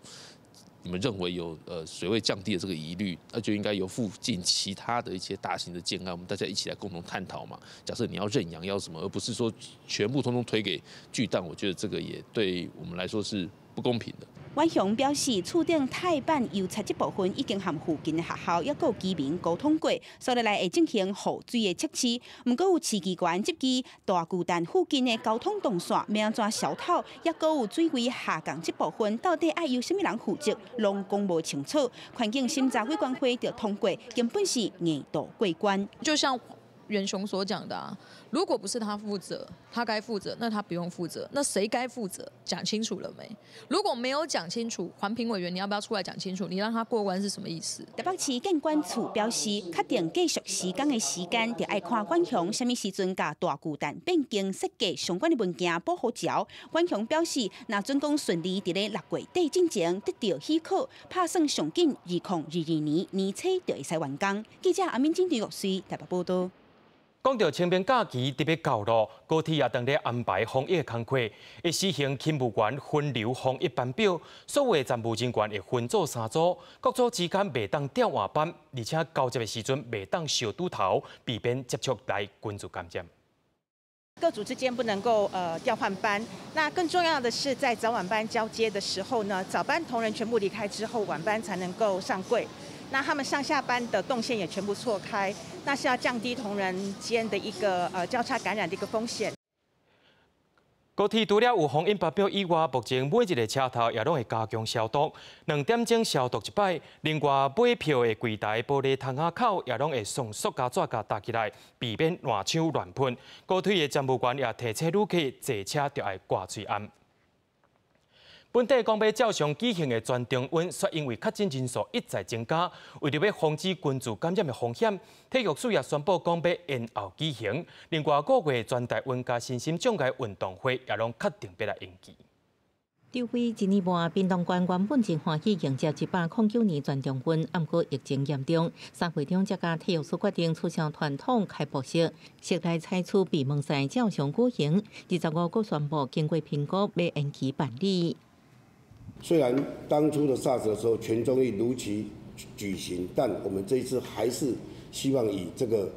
你們認為有水位降低的這個疑慮，那就應該由附近其他的一些大型的建案，我們大家一起來共同探討嘛。假設你要認養要什麼，而不是說全部通通推給巨蛋，我覺得這個也對我們來說是不公平的。遠雄表示，厝頂鈦板油漆這部分已經和附近的學校抑閣有居民溝通過，所以來會進行雨水的測試。毋過有市議員質疑大巨蛋附近的交通動線欲按怎消透，抑閣有水位下降這部分到底愛由啥物人負責，攏講無清楚。環境審查委員會就通過，根本是硬渡過關。就像遠雄所講的啊，如果不是他負責，他該負責，那他不用負責，那誰該負責？講清楚了沒？如果沒有講清楚，環評委員你要不要出來講清楚？你讓他過關是什麼意思？台北市建管處表示，確定繼續施工的時間，就愛看遠雄啥物時陣共大巨蛋變更設計相關的文件補予交。遠雄表示，若竣工順利，佇咧6月底進前得到許可，拍算上緊2022年年初就會使完工。記者阿敏金、張國穗台北報道。講到清明假期特別到咯，高鐵也當咧安排防疫工課，會實行勤務員分流防疫班表，所有的站務人員會分做三組，各組之間袂當調換班，而且交接的時陣袂當相拄頭，避免接觸來群聚感染。各組之間不能夠調換班，那更重要的是在早晚班交接的時候呢，早班同仁全部離開之後，晚班才能夠上櫃。那他們上下班的動線也全部錯開，那是要降低同仁間的一個交叉感染的一個風險。高鐵除了有防疫班表以外，目前每一个車頭也攏會加強消毒，2點鐘消毒一擺。另外，買票的櫃台玻璃窗仔口也攏會送塑膠紙共搭起來，避免爛槍亂噴。高鐵的站務員也提醒旅客坐車著愛掛喙罨。本地講欲照常舉行的全中運，卻因為確診人數一再增加，為著欲防止群聚感染的風險，體育署也宣布講欲延後舉行。另外，5月全台運佮身心障礙運動會也攏確定欲來延期。籌備一年半，屏東縣原本真歡喜迎接109年全中運，毋過疫情嚴重，3月中才共體育署決定取消傳統開幕式，室內採取閉門賽照常舉行。25閣宣布經過評估，欲延期辦理。雖然當初的 SARS 的時候，全中運如期舉行，但我們這一次還是希望以這個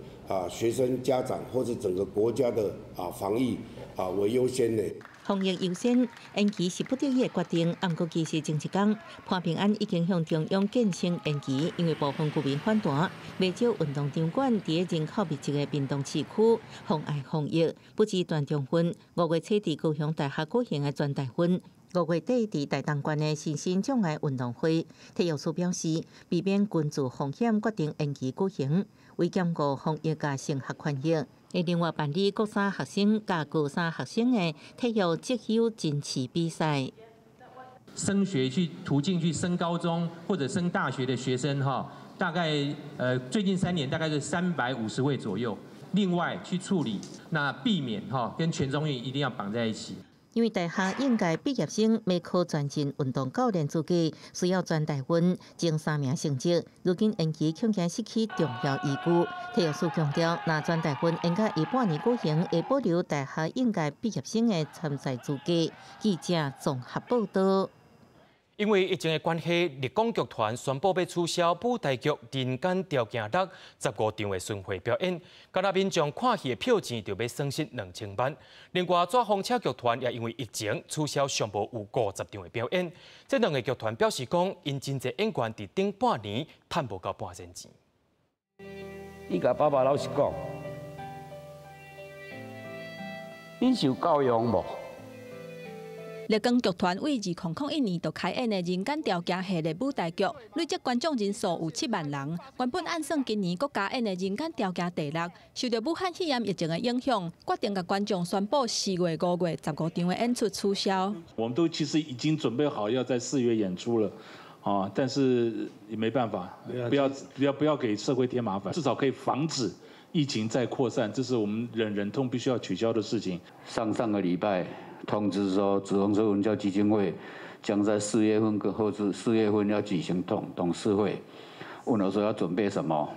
學生、家長或者整個國家的防疫為優先的。防疫優先，延期是不得已的決定。毋過其實前一工，潘平安已經向中央建請延期，因為部分居民反彈，袂少運動場館佇咧人口密集的屏東市區妨礙防疫，不止全中運，5月初佇高雄大學舉行的全台運。5月底佇台東縣的身心障礙運動會，體育署表示，避免群聚風險，決定延期舉行，為兼顧防疫佮乘客權益。會另外辦理國三學生佮高三學生的體育績優爭刺比賽。升學去途徑去升高中或者升大學的學生哈，大概最近3年大概是350位左右。另外去處理，那避免哈跟全中運一定要綁在一起。因為大學應屆畢業生欲考專進運動教練資格，需要全台運前三名成績。如今延期，恐驚失去重要依據。體育署強調，若全台運延到下半年舉行，會保留大學應屆畢業生的參賽資格。記者綜合報道。因為疫情的關係，麗江劇團宣布欲取消舞台劇《人間條件六》15場的巡迴表演，敢若民眾看戲的票錢就欲損失2000萬。另外，紙風車劇團也因為疫情取消上無有50場的表演。這兩个劇團表示講，𪜶真濟演員佇頂半年趁無夠半仙錢。你共爸爸老實講，恁受教養無？麗光劇團為2001年就開演的《人間條件》系列舞台劇，累積觀眾人數有7萬人。原本按算今年閣加演的《人間條件》第六，受著武漢肺炎疫情的影響，決定共觀眾宣布4月、5月15場的演出取消。我們都其實已經準備好要在4月演出了，啊，但是也沒辦法，不要不要不要給社會添麻煩，至少可以防止疫情再擴散，這是我們忍忍痛必須要取消的事情。上上個禮拜通知說，紫紅色文教基金會將在4月份跟後是4月份要舉行董事會，問我說要準備什麼，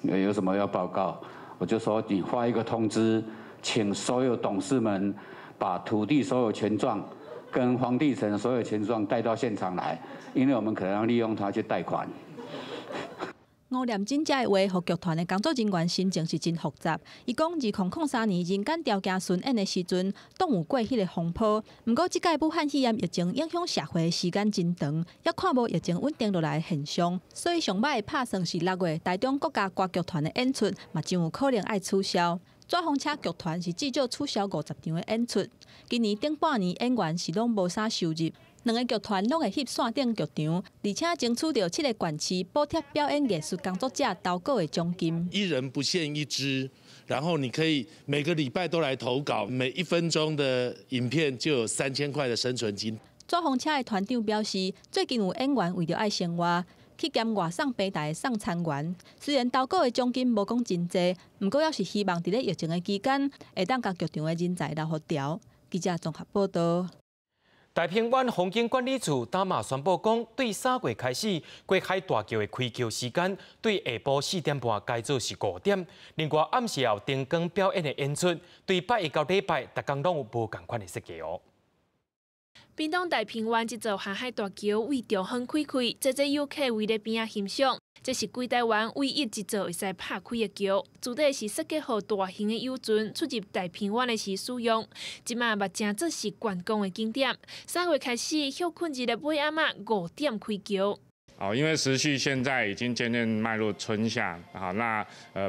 有什麼要報告，我就說你發一個通知，請所有董事們把土地所有權狀跟房地產所有權狀帶到現場來，因為我們可能要利用它去貸款。吳念真遮的話，予劇團的工作人員心情是真複雜。伊講，2003年人間條件巡演的時陣，當有過彼个風波。毋過，這擺武漢肺炎疫情影響社會的時間真長，猶看無疫情穩定落來的現象，所以上䆀的拍算是6月台中國家歌劇團的演出嘛，真有可能愛取消。紙風車劇團是至少取消50場的演出。今年頂半年演員是攏無啥收入。兩个劇團攏會翕線頂劇場，而且爭取著七个縣市補貼表演藝術工作者投稿的獎金。一人不限一支，然後你可以每個禮拜都來投稿，每一分鐘的影片就有3000塊的生存金。紙風車的團長表示，最近有演員為著愛生活，去兼外送平台的送餐員。雖然投稿的獎金無講真濟，毋過猶是希望佇咧疫情的期間，會當共劇場的人才留予牢。記者綜合報導。太平灣風景管理處今嘛宣布講，對3月開始，過海大橋的開橋時間對下晡4點半改做是5點。另外，暗時有燈光表演的演出，對拜一到禮拜，逐工攏有無仝款的設計哦。屏東太平灣這座航海大橋對中遠開開，濟濟遊客圍咧邊仔欣賞。這是規台灣唯一一座會使拍開的橋，主體是設計予大型的遊船出入太平灣的時使用。這馬嘛成做是觀光的景點。3月開始，歇睏日的尾暗仔5點開橋。哦，因為時序現在已經漸漸邁入春夏，好，那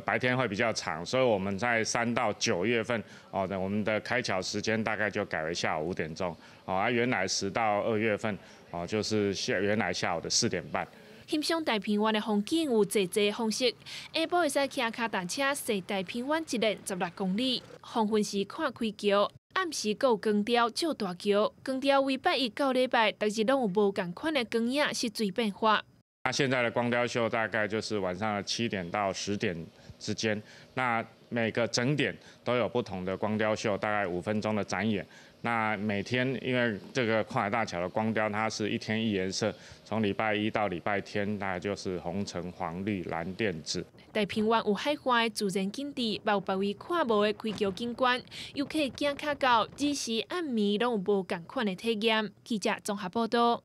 白天會比較長，所以我們在3到9月份，哦，我們的開橋時間大概就改為下午5點鐘，哦，啊，原來10到2月份，哦，就是原來下午的4點半。欣賞太平灣的風景有濟濟方式，下晡會使騎跤踏車踅太平灣一連16公里，黃昏時看開橋，暗時閣有光雕照大橋，光雕禮拜一到禮拜，逐日攏有無仝款的光影色水變化。那現在的光雕秀大概就是晚上的7點到10點之間，那每個整點都有不同的光雕秀，大概5分鐘的展演。那每天因為這個跨海大橋的光雕，它是一天一顏色，從禮拜一到禮拜天，大概就是紅橙黃綠藍靛紫。太平灣有海岸的自然景致，嘛有別位看無的開橋景觀，遊客行跤到，日時暗暝攏有無仝款的體驗。記者綜合報導。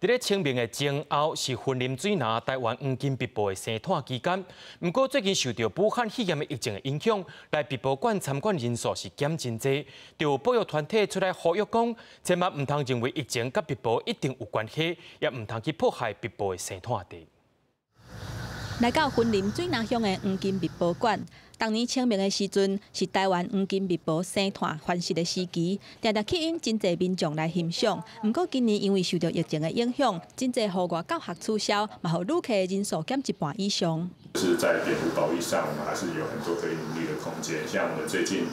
佇咧清明的前後是雲林水林台灣黃金瀑布的生湠期間，毋過最近受著武漢肺炎的疫情的影響，來瀑布館參觀人數是減真濟。就有保育團體出來呼籲講，千萬毋通認為疫情佮瀑布一定有關係，也毋通去破壞瀑布的生湠地。來到雲林水林鄉的黃金瀑布館，逐年清明的時陣是台灣黃金蜜婆生湠繁殖的時期，定定吸引真濟民眾來欣賞。毋過今年因為受著疫情的影響，真濟戶外教學取消，嘛予旅客的人數減一半以上。是在蝙蝠保育上，我們還是有很多可以努力的空間。像我們最近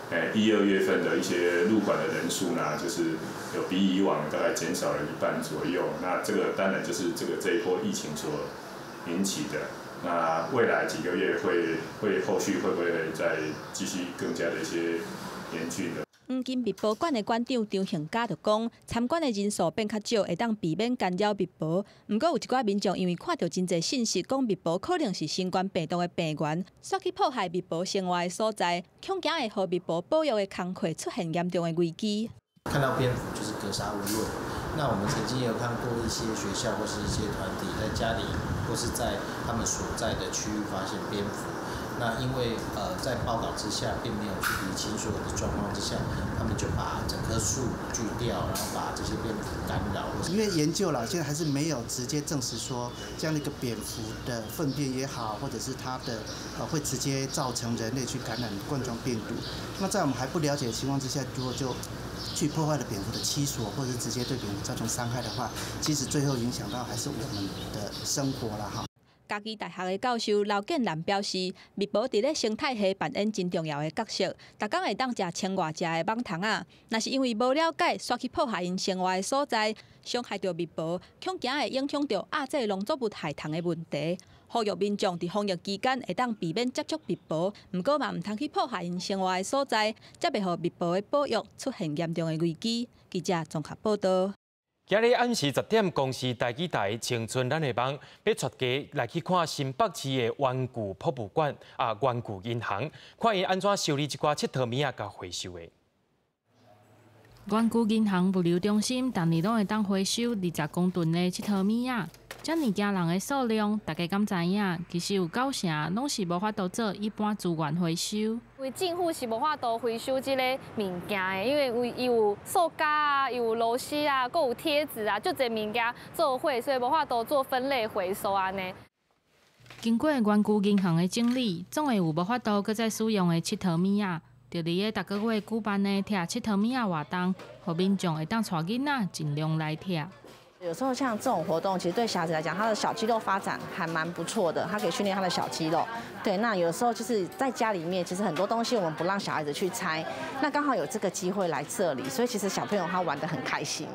，1、2月份的一些入館的人數呢，就是有比以往大概減少了一半左右。那這個當然就是這一波疫情所引起的。那未來幾個月會後續會不會再繼續更加的一些嚴峻的？黃金蜜婆館的館長張興嘉就講，參觀的人數變較少，會當避免干擾蜜婆。毋過有一寡民眾因為看著真濟信息，講蜜婆可能是新冠病毒的病源，煞去破壞蜜婆生活的所在，恐驚會予蜜婆保育的工課出現嚴重的危機。看到蝙蝠就是格殺勿論。那我們曾經有看過一些學校或是一些團體在家裡或是在他們所在的區域發現蝙蝠，那因為在報道之下並沒有去釐清所有的狀況之下，他們就把整棵樹鋸掉，然後把這些蝙蝠干擾。因為研究了，現在還是沒有直接證實說這樣的一個蝙蝠的糞便也好，或者是它的會直接造成人類去感染冠狀病毒。那在我們還不了解的情況之下，如果就去破壞了蝙蝠的棲所，或者直接對蝙蝠造成傷害的話，其實最後影響到還是我們的生活啦哈。嘉義大學的教授劉建南表示，蜜婆佇咧生態系扮演真重要的角色，逐工會當食千外隻的蠓蟲仔，若是因為無了解，煞去破壞𪜶生活的所在，傷害著蜜婆，恐驚會影響著亞洲農作物害蟲的問題。呼籲民眾佇防疫期間會當避免接觸蜜婆，毋過嘛毋通去破壞𪜶生活的所在，才袂予蜜婆的保育出現嚴重的危機。記者綜合報導。今日暗時10點，公視台語台《青春咱的夢》欲帶家來去看新北市的玩具博物館啊，玩具銀行，看𪜶按怎修理這寡𨑨迌物仔共回收的。玩具銀行物流中心，逐年攏會當回收20公噸的𨑨迌物仔。遮爾驚人的數量，大家敢知影？其實有九成攏是無法度做一般資源回收。因為政府是無法度回收這个物件的，因為伊有塑膠啊，有螺絲啊，閣有貼紙啊，足濟物件做伙，所以無法度做分類回收按呢。經過玩具銀行的整理，總會有無法度閣再使用的𨑨迌物仔。就佇咧逐个月舉辦的拆𨑨迌物仔活動，予民眾會當帶囡仔盡量來拆。有時候像這種活動，其實對小孩子來講，他的小肌肉發展還蠻不錯的，他可以訓練他的小肌肉。對，那有時候就是在家裡面，其實很多東西我們不讓小孩子去拆，那剛好有這個機會來這裡，所以其實小朋友他玩得很開心。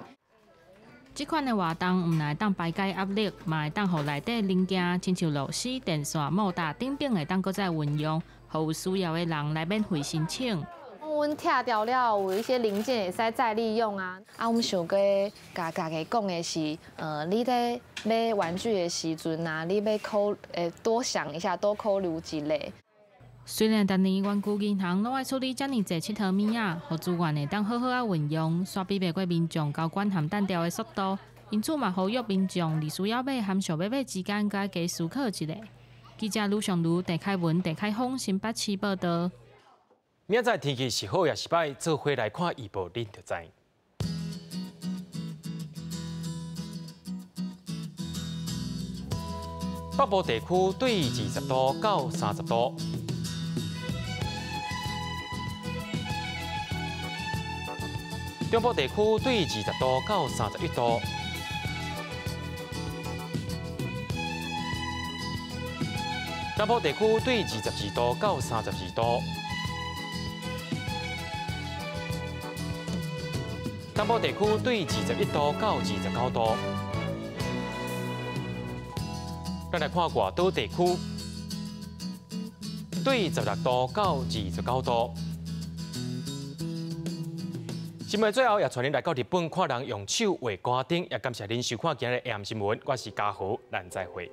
這款的活動毋但會當排解壓力，嘛會當予內底零件，親像螺絲、電線、莫達等等，會當閣再運用，予有需要的人來免費申請。阮拆掉了，有一些零件會使再利用啊。啊，阮想過共家己講的是，你咧買玩具的時陣啊，你欲考，多想一下，多考慮一下。雖然逐年玩具銀行攏愛處理遮爾濟𨑨迌物仔，予資源會當好好仔運用，煞比袂過民眾交管和單調的速度。因此嘛，呼籲民眾佇需要買和想欲買之間，閣愛加思考一下。記者呂尚如、鄭凱文、鄭凱峰新北市報導。明仔載天氣是好抑是䆀，做伙來看預報，恁就知。北部地區對20度到30度，中部地區對20度到31度，南部地區對22度到32度。東部地區對21度到29度。咱來看外島地區，對16度到29度。新聞最後也帶您來到日本，看人用手畫歌燈。也感謝您收看今日的 AM 新聞，我是嘉豪，咱再會。